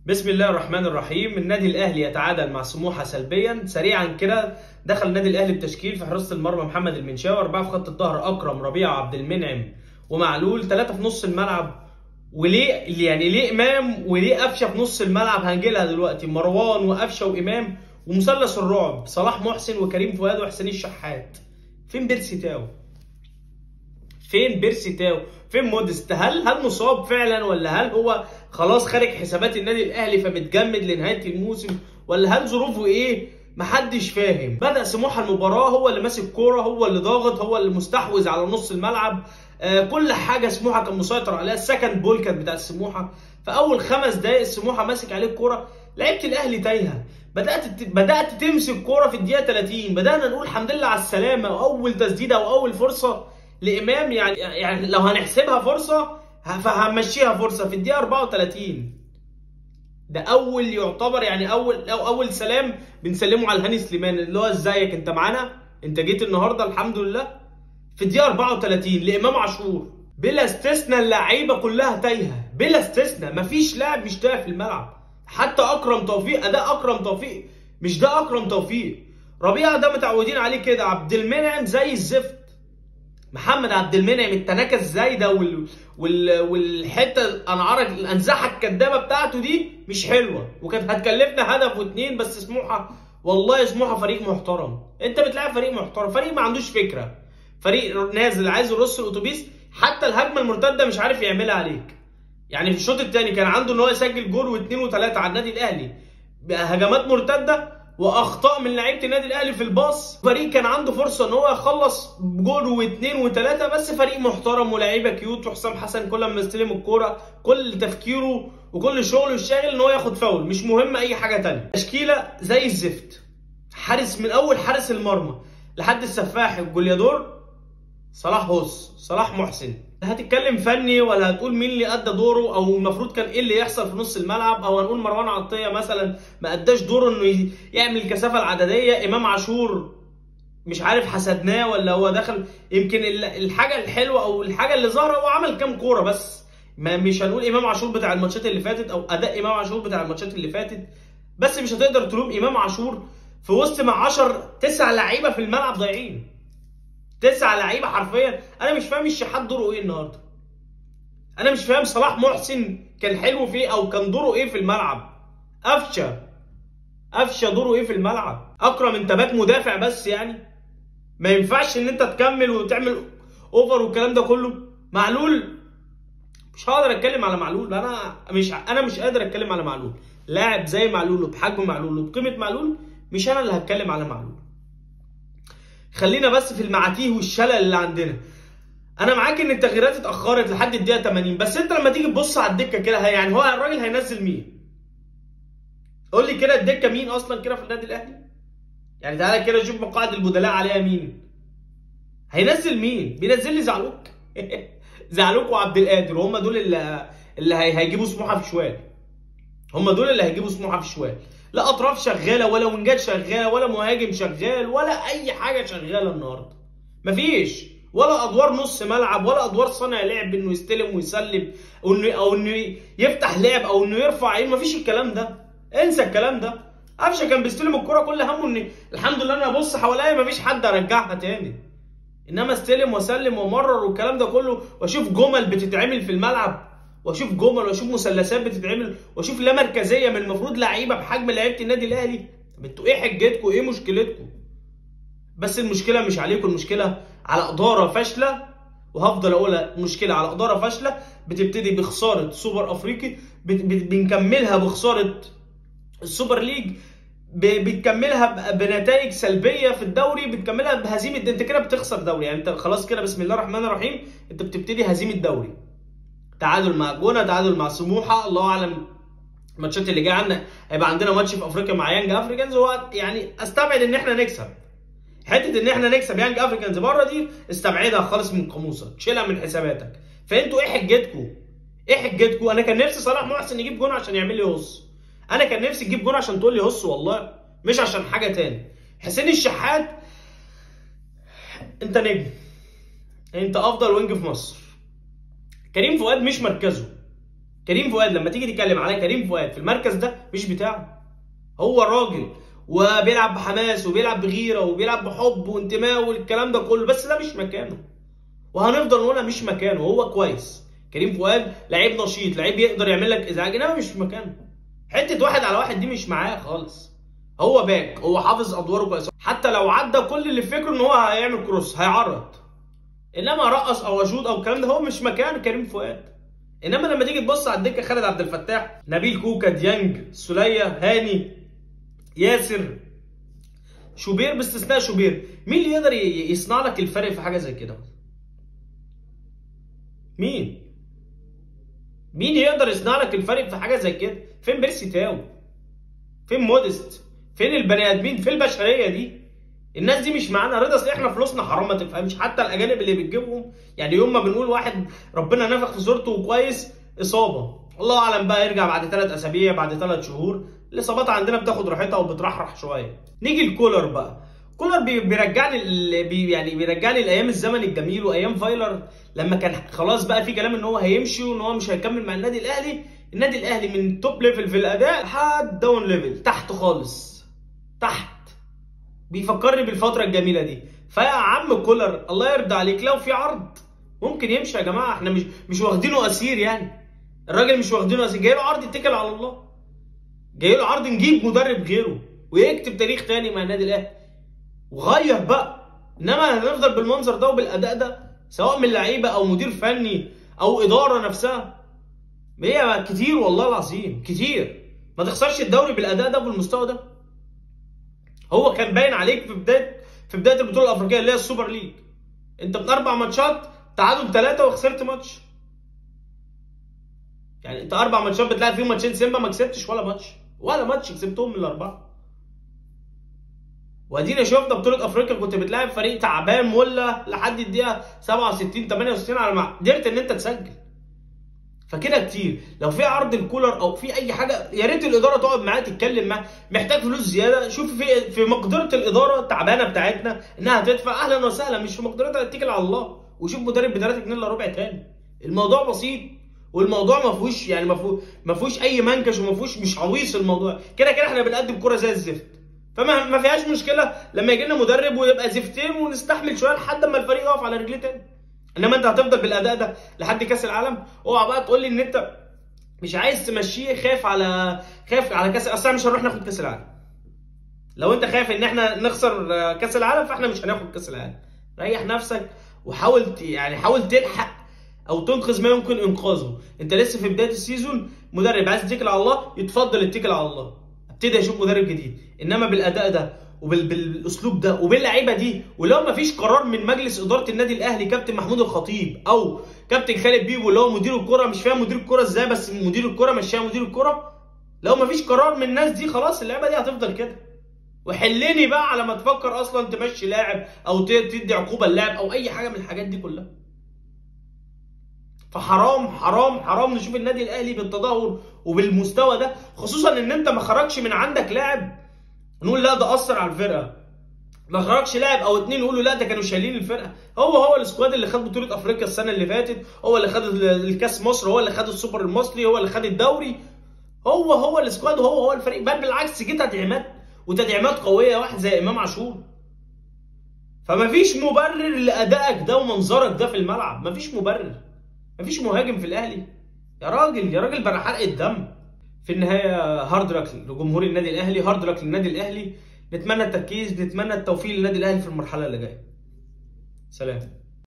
بسم الله الرحمن الرحيم. النادي الاهلي يتعادل مع سموحه سلبيا. سريعا كده دخل النادي الاهلي بتشكيل: في حراسة المرمى محمد المنشاوي، 4 في خط الظهر اكرم ربيعة عبد المنعم ومعلول، 3 في نص الملعب. وليه يعني ليه امام وليه قفشه في نص الملعب؟ هنجيلها دلوقتي. مروان وقفشه وامام، ومثلث الرعب صلاح محسن وكريم فؤاد وحسين الشحات. فين بيرسي تاو؟ فين بيرسي تاو؟ فين مودست؟ هل مصاب فعلا، ولا هل هو خلاص خارج حسابات النادي الاهلي فمتجمد لنهاية الموسم، ولا هل ظروفه ايه؟ محدش فاهم. بدأ سموحه المباراة، هو اللي ماسك كورة، هو اللي ضاغط، هو اللي مستحوذ على نص الملعب، كل حاجة سموحه كان مسيطر عليها. ال second ball كانت بتاع سموحه. في اول 5 دقائق سموحه ماسك عليه الكورة، لعيبة الاهلي تايهه. بدات تمسك كورة في الدقيقة 30، بدانا نقول الحمد لله على السلامة، واول تسديده واول فرصة لامام، يعني لو هنحسبها فرصة فهنمشيها فرصة في الدقيقة 34. ده اول يعتبر يعني اول سلام بنسلمه على الهاني سليمان، اللي هو ازيك انت معانا، انت جيت النهارده الحمد لله. في الدقيقة 34 لامام عاشور. بلا استثناء اللعيبة كلها تايهه، بلا استثناء، مفيش لاعب مش تايه في الملعب. حتى اكرم توفيق، اداء اكرم توفيق مش ده اكرم توفيق. ربيعة ده متعودين عليه كده، عبد المنعم زي الزفت. محمد عبد المنعم التناكه الزايدة والحتة الانعره الانزحه الكدابه بتاعته دي مش حلوة، وكانت هتكلفنا هدف واتنين. بس سموحه والله سموحه فريق محترم، انت بتلعب فريق محترم، فريق ما عندوش فكرة، فريق نازل عايز يرص الاتوبيس، حتى الهجمة المرتدة مش عارف يعملها عليك. يعني في الشوط الثاني كان عنده ان هو يسجل جول واثنين وثلاثة على النادي الاهلي، هجمات مرتدة واخطاء من لعيبة النادي الاهلي في الباص. فريق كان عنده فرصة ان هو يخلص جول واثنين وثلاثة، بس فريق محترم ولاعيبه cute. وحسام حسن كل ما يستلم الكورة كل تفكيره وكل شغله الشاغل ان هو ياخد فاول، مش مهم اي حاجة ثانية. تشكيله زي الزفت، حارس من اول حارس المرمى لحد السفاح الجوليادور صلاح هوس صلاح محسن. هتتكلم فني ولا هتقول مين اللي ادى دوره، او المفروض كان ايه اللي يحصل في نص الملعب، او هنقول مروان عطية مثلا ما اداش دوره انه يعمل الكثافة العدديه، امام عاشور مش عارف حسدناه ولا هو دخل. يمكن الحاجة الحلوة او الحاجة اللي ظاهره هو عمل كام كورة بس، ما مش هنقول امام عاشور بتاع الماتشات اللي فاتت او اداء امام عاشور بتاع الماتشات اللي فاتت، بس مش هتقدر تلوم امام عاشور في وسط مع 9 لعيبة في الملعب ضايعين، 9 لعيبة حرفيا. انا مش فاهم الشحات دوره ايه النهارده، انا مش فاهم صلاح محسن كان حلو فيه او كان دوره ايه في الملعب، قفشه دوره ايه في الملعب. اكرم انت back مدافع بس، يعني ما ينفعش ان انت تكمل وتعمل over والكلام ده كله. معلول مش هقدر اتكلم على معلول، انا مش قادر اتكلم على معلول. لاعب زي معلول وبحجم معلول وبقيمه معلول، مش انا اللي هتكلم على معلول. خلينا بس في المعاتيه والشلل اللي عندنا. انا معاك ان التغييرات اتاخرت لحد الدقيقة 80، بس انت لما تيجي تبص على الدكة كده، يعني هو الراجل هينزل مين؟ قول لي كده الدكة مين اصلا كده في النادي الاهلي؟ يعني تعالى كده شوف مقاعد البدلاء عليها مين؟ هينزل مين؟ بينزل لي زعلوك زعلوك وعبد القادر، وهم دول اللي هيجيبوا سموحه في شوال. هم دول اللي هيجيبوا سموحه في شوال. لا اطراف شغالة، ولا وينجات شغالة، ولا مهاجم شغال، ولا اي حاجة شغالة النهارده. مفيش ولا ادوار نص ملعب، ولا ادوار صانع لعب انه يستلم ويسلم، او انه يفتح لعب، او انه يرفع عين. مفيش الكلام ده، انسى الكلام ده. قفشه كان بيستلم الكرة كل همه ان الحمد لله انا ابص حواليا مفيش حد ارجعها تاني، انما استلم واسلم وامرر والكلام ده كله، واشوف جمل بتتعمل في الملعب، واشوف جمل واشوف مثلثات بتتعمل، واشوف لا مركزية من المفروض لعيبة بحجم لعيبة النادي الاهلي. طب انتوا ايه حجتكم؟ ايه مشكلتكم؟ بس المشكلة مش عليكم، المشكلة على ادارة فاشلة، وهفضل اقولها، المشكلة على ادارة فاشلة بتبتدي بخسارة سوبر افريقي، بنكملها بخسارة السوبر ليج، بتكملها بنتائج سلبية في الدوري، بتكملها بهزيمة. انت كده بتخسر دوري، يعني انت خلاص كده بسم الله الرحمن الرحيم انت بتبتدي هزيمة دوري. تعادل مع الجونه، تعادل مع سموحه، الله اعلم الماتشات اللي جاية عندنا، هيبقى عندنا ماتش في افريقيا مع يانج افريكانز، هو يعني استبعد ان احنا نكسب. حتة ان احنا نكسب يانج افريكانز بره دي استبعدها خالص من قاموسك، شيلها من حساباتك. فانتوا ايه حجتكم؟ ايه حجتكم؟ انا كان نفسي صلاح محسن يجيب جون عشان يعمل لي هص، انا كان نفسي تجيب جون عشان تقول لي هص والله، مش عشان حاجة تاني. حسين الشحات انت نجم، انت افضل wing في مصر. كريم فؤاد مش مركزه، كريم فؤاد لما تيجي تتكلم على كريم فؤاد في المركز ده مش بتاعه. هو راجل وبيلعب بحماس وبيلعب بغيره وبيلعب بحب وانتماء والكلام ده كله، بس ده مش مكانه، وهنفضل نقولها مش مكانه. هو كويس، كريم فؤاد لعيب نشيط، لعيب يقدر يعمل لك ازعاج، انما مش مكانه. حتة 1 على 1 دي مش معاه خالص. هو back، هو حافظ ادواره كويس، حتى لو عدى كل اللي في فكرة ان هو هيعمل cross هيعرض، انما رقص او اشوط او الكلام ده هو مش مكان كريم فؤاد. انما لما تيجي تبص على الدكة، خالد عبد الفتاح، نبيل كوكا، ديانج، سوليه، هاني، ياسر، شوبير، باستثناء شوبير، مين اللي يقدر يصنع لك الفرق في حاجة زي كده؟ مين يقدر يصنع لك الفرق في حاجة زي كده؟ فين بيرسي تاو؟ فين مودست؟ فين البني ادمين؟ فين البشرية دي؟ الناس دي مش معانا. رضا اصل احنا فلوسنا حرام، ما تفهمش. حتى الاجانب اللي بتجيبهم، يعني يوم ما بنقول واحد ربنا نفخ في صورته وكويس، اصابه، الله اعلم بقى يرجع بعد 3 اسابيع، بعد 3 شهور. الاصابات عندنا بتاخد راحتها وبترحرح شوية. نيجي لكولر بقى. كولر بيرجعني يعني بيرجعني لايام الزمن الجميل وايام فايلر، لما كان خلاص بقى في كلام ان هو هيمشي وان هو مش هيكمل مع النادي الاهلي. النادي الاهلي من top level في الاداء لحد down level تحت خالص، تحت. بيفكرني بالفترة الجميلة دي. فيا عم كولر الله يرضى عليك، لو في عرض ممكن يمشي يا جماعة، احنا مش واخدينه اسير يعني. الراجل مش واخدينه اسير، جاي له عرض يتكل على الله، جاي له عرض نجيب مدرب غيره ويكتب تاريخ تاني مع النادي الاهلي وغير بقى. انما هنفضل بالمنظر ده وبالاداء ده، سواء من لعيبة او مدير فني او ادارة نفسها، هي كتير والله العظيم كتير. ما تخسرش الدوري بالاداء ده وبالمستوى ده. هو كان باين عليك في بداية البطولة الافريقية اللي هي ال Super League، انت من 4 ماتشات تعادل 3 وخسرت ماتش. يعني انت 4 ماتشات بتلعب فيهم ماتشين سيمبا، ما كسبتش ولا ماتش، ولا ماتش كسبتهم من ال4. وادينا شفنا بطوله افريقيا كنت بتلاعب فريق تعبان ولا لحد الدقيقة 67 68 على ما قدرت ان انت تسجل. فكده كتير. لو في عرض الكولر او في اي حاجة، يا ريت الادارة تقعد معاه تتكلم معاه. محتاج فلوس زيادة، شوف في مقدره الادارة التعبانة بتاعتنا انها تدفع، اهلا وسهلا. مش في مقدرتها اتكل على الله وشوف مدرب ب 3 جنيه الا ربع تاني. الموضوع بسيط، والموضوع ما فيهوش يعني ما فيهوش اي منكش، وما فيهوش، مش عويص الموضوع. كده كده احنا بنقدم كورة زي الزفت، فما ما فيهاش مشكلة لما يجي لنا مدرب ويبقى زفتين ونستحمل شوية لحد ما الفريق يقف على رجليه تاني. انما انت هتفضل بالاداء ده لحد كاس العالم. اوعى بقى تقول لي ان انت مش عايز تمشيه، خايف على كاس، اصل مش هنروح ناخد كاس العالم. لو انت خايف ان احنا نخسر كاس العالم فاحنا مش هناخد كاس العالم. ريح نفسك وحاول يعني حاول تلحق او تنقذ ما يمكن انقاذه. انت لسه في بداية ال season، مدرب عايز تتكل على الله يتفضل اتكل على الله، ابتدي اشوف مدرب جديد. انما بالاداء ده وبالاسلوب ده وباللعيبه دي، ولو ما فيش قرار من مجلس ادارة النادي الاهلي، كابتن محمود الخطيب او كابتن خالد بيبو اللي هو مدير الكره، مش فاهم مدير الكره ازاي، بس مدير الكره مشاه مدير الكره. لو ما فيش قرار من الناس دي خلاص اللعيبة دي هتفضل كده. وحلني بقى على ما تفكر اصلا تمشي لاعب او تدي عقوبه للاعب او اي حاجة من الحاجات دي كلها. فحرام حرام حرام نشوف النادي الاهلي بالتدهور وبالمستوى ده، خصوصا ان انت ما خرجش من عندك لاعب نقول لا ده اثر على الفرقة، ما خرجش لاعب او اتنين يقولوا لا ده كانوا شايلين الفرقة. هو ال squad اللي خد بطوله افريقيا السنة اللي فاتت، هو اللي خد الكاس مصر، هو اللي خد السوبر المصري، هو اللي خد الدوري، هو ال squad وهو الفريق. بل بالعكس جه تدعيمات وتدعيمات قوية، واحد زي امام عاشور. فما فيش مبرر لادائك ده ومنظرك ده في الملعب، ما فيش مبرر. مفيش مهاجم في الاهلي يا راجل، يا راجل بقى حرق الدم. في النهاية hard luck لجمهور النادي الاهلي، hard luck للنادي الاهلي. نتمنى التركيز، نتمنى التوفيق للنادي الاهلي في المرحلة اللي جاية. سلام.